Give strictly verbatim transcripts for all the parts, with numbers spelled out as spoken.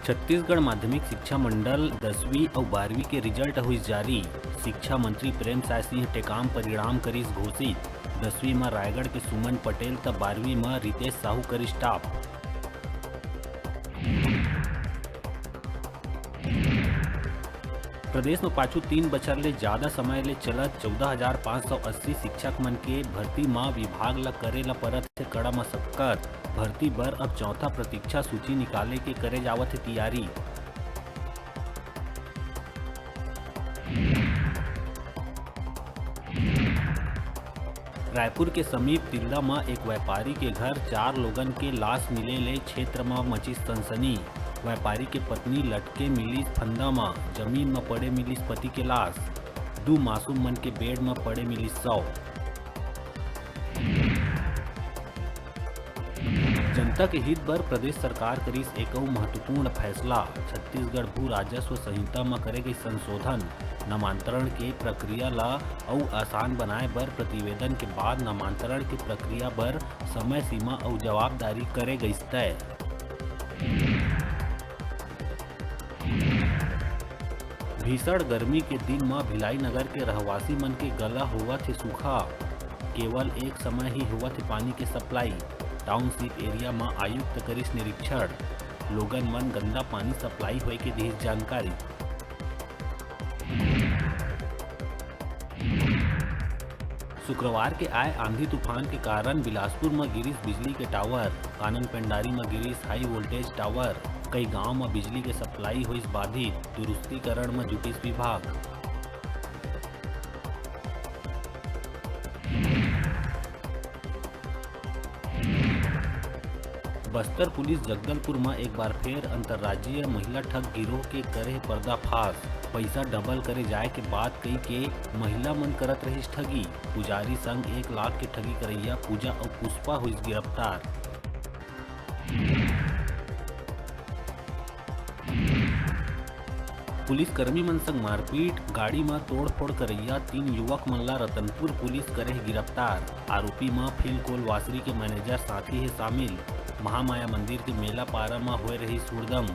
छत्तीसगढ़ माध्यमिक शिक्षा मंडल दसवीं अउ बारहवीं के result होइस जारी। शिक्षा मंत्री प्रेम साय सिंह टेकाम परिणाम करिस घोषित। दसवीं म रायगढ़ के सुमन पटेल त बारहवीं म रितेश साहू करिस top। प्रदेश म पाछू तीन बछर ले जादा समय ले चलत चौदह हजार पाँच सौ अस्सी शिक्षक मन के भर्ती म विभाग ल करे ल परत हे कड़ा मशक्कत। भर्ती बर अब चौथा प्रतीक्षा सूची निकाले के करे जावत हे तियारी। रायपुर के समीप तिल्दा म एक व्यापारी के घर चार लोगन के लाश मिले ले क्षेत्र म मचिस सनसनी। व्यापारी के पत्नी लटके मिलिस फंदा म, जमीन म पड़े मिलिस पति के लाश। दू मासूम मन के bed म पड़े मिलिस शव। जनता के हित बर प्रदेश सरकार करिस एक अउ महत्वपूर्ण फैसला। छत्तीसगढ़ भू राजस्व संहिता म करे गई संशोधन। नामांतरण के प्रक्रिया ल अउ आसान बनाए बर प्रतिवेदन के बाद नामांतरण के प्रक्रिया बर समय सीमा अउ जवाबदारी करे गइस तय। भीषण गर्मी के दिन म भिलाई नगर के रहवासी मन के गला होवत हे सूखा। केवल एक समय ही होवत हे पानी के supply। Township area म आयुक्त करिस निरीक्षण। लोगन मन गंदा पानी supply होए के दिस जानकारी। शुक्रवार के आए आंधी तूफान के कारण बिलासपुर म गिरिस बिजली के tower, कानन पेंडारी म गिरिस high voltage tower, कई गांव म बिजली के supply होइस बाधित, दुरुस्तीकरण म जुटिस विभाग। बस्तर पुलिस जगदलपुर म एक बार फेर अंतर्राज्यीय महिला ठग गिरोह के करे पर्दाफाश। पइसा double करे जाए के बात कही के महिला मन करत रहिस ठगी। पुजारी संग एक लाख के ठगी करइया पूजा अउ पुष्पा होइस गिरफ्तार। पुलिसकर्मी मन संग मारपीट, गाड़ी म तोड़फोड़ करइया तीन युवक मन ला रतनपुर पुलिस करे हे गिरफ्तार। आरोपी म फिलकोल वासरी के manager साथी हे शामिल। महामाया मंदिर के मेला पारा म होए रहिस हुड़दंग।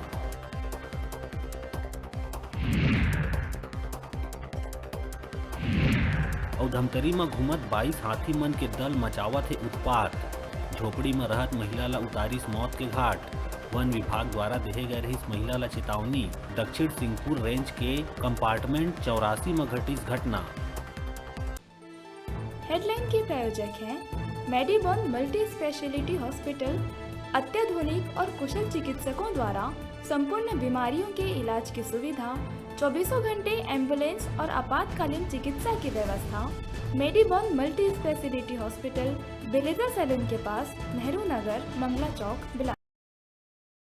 अउ धमतरी म घूमत बाईस हाथी मन के दल मचावत हे उत्पात। झोपड़ी म रहत महिला ला उतारिस मौत के घाट। वन विभाग द्वारा देहे गए रहिस महिला ला चेतावनी। दक्षिण सिंहपुर रेंज के कंपार्टमेंट चौरासी म घटिस घटना। हेडलाइन के प्रायोजक हैं मेडीबॉन मल्टी स्पेशलिटी हॉस्पिटल। अत्याधुनिक और कुशल चिकित्सकों द्वारा संपूर्ण बीमारियों के इलाज की सुविधा, चौबीसों घंटे एम्बुलेंस और आपातकालीन चिकित्सा की व्यवस्था। मेडीबॉन मल्टी स्पेशलिटी हॉस्पिटल, बेलेजा सैलून के पास, नेहरू नगर, मंगला चौक, बिलासपुर।